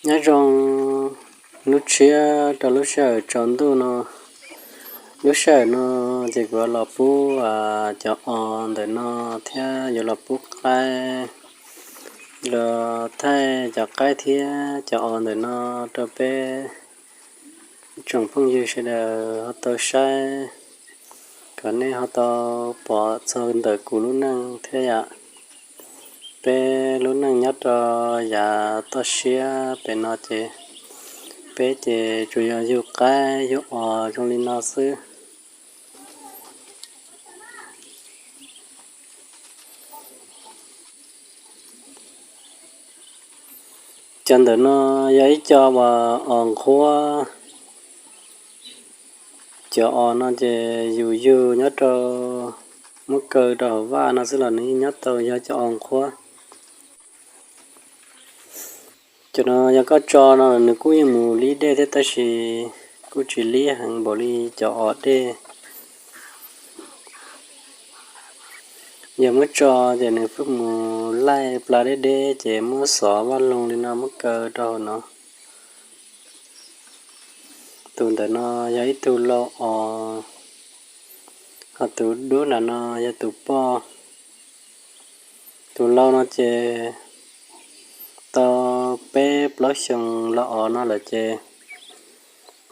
Nyob zoo lub tshiab rau lub sij hawm tsaus ntuj no. Lub sij hawm no ces kuv los pub cov os ntawm no thiab yuav los pub qaib, los thaij cov qaib thiab cov os ntawm no rau peb tsoom phooj ywg sawv daws ho tau saib, kom nej ho tau pom txog ntawm kuv lub neej thiab yom. Peb lub neej nyob rau yav toj siab pem no ces peb ces tsuas yog yug qaib yug os zoo li no xwb. Cov ntawm no yog ib co uas os nqhuab. Cov os no ces yus yug nyob rau, muab kaw rau hauv vaj no xwb los nws yeej nyob tau, yog cov os nqhuab. Cov no yog koj tso no nws kuj yeej mus lib dej thiab tab sis kuj tsis lib heev npaum li cov os dej. Yog muab tso ces nws pheej mus laij pla deb deb ces muab xov vaj loog li no muab kaw rau hauv no. Tus ntawm no yog ib tug lau os, ho tus dub nram no yog tus poj. Tus lau no ces tau peb plaub xyoo lau os no lawm ces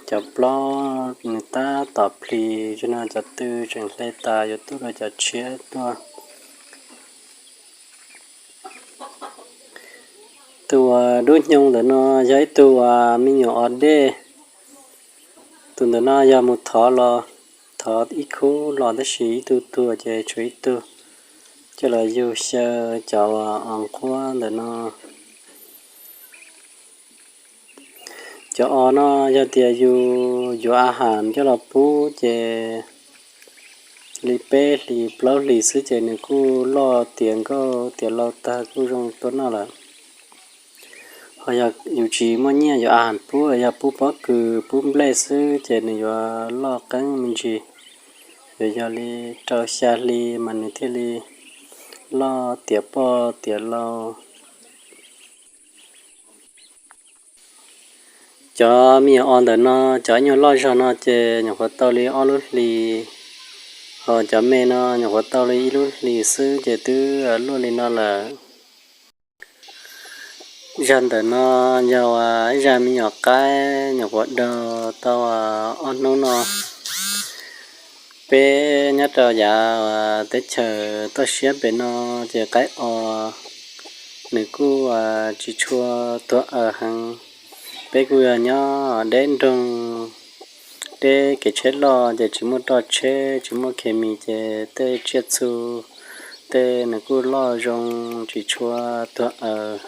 cov plaub nws tab tom plis, tsis no cov tw tseem hle tas yuav tuaj rau cov tshiab tuaj. Tus uas dub hnyoo ntawm no yog ib tug uas me nyuam os dej. Tus ntawm no yog mus thov los, thov ib khub los tab sis ib tug tuag ces tshuav ib tug coj los yug xyaw cov uas os nqhuab ntawm no. Cov os no yog tias yus yuav a has coj los pub ces li peb hlis plaub hlis xwb ces nws kuj loj tiav nkauj tiav lau tag kuj zoo tuaj noj lawm. Ho yog yus tsis muaj nyiaj yuav a has pub, yog pub pob kws pub nplej xwb ces nws yuav loj qeeb me ntsis, yuav yog li rau xya hli mas nws thiaj li loj tiav poj tiav lau. Cov me nyuam os ntawm no cov ib nyuag loj zog no ces nyuam qhuav tau li ob lub hlis, ho cov me no nyuam qhuav tau li ib lub hlis xwb ces twb luaj li no lawm. Zag ntawm no yog ib zag me nyuam qaib nyuam qhuav daug tau ob hnub no. Peb nyob rau yav teb chaws toj siab pem no ces qaib os nws kuj tsis tshua tuag aws heev. Peb kuj yog nyob deb nroog, deb kev tsheb loj ces tsis muaj roj tsheb tsis muaj khes mis ces tej tsiaj txhu tej nws kuj loj zoo tsis tshua tuag aws.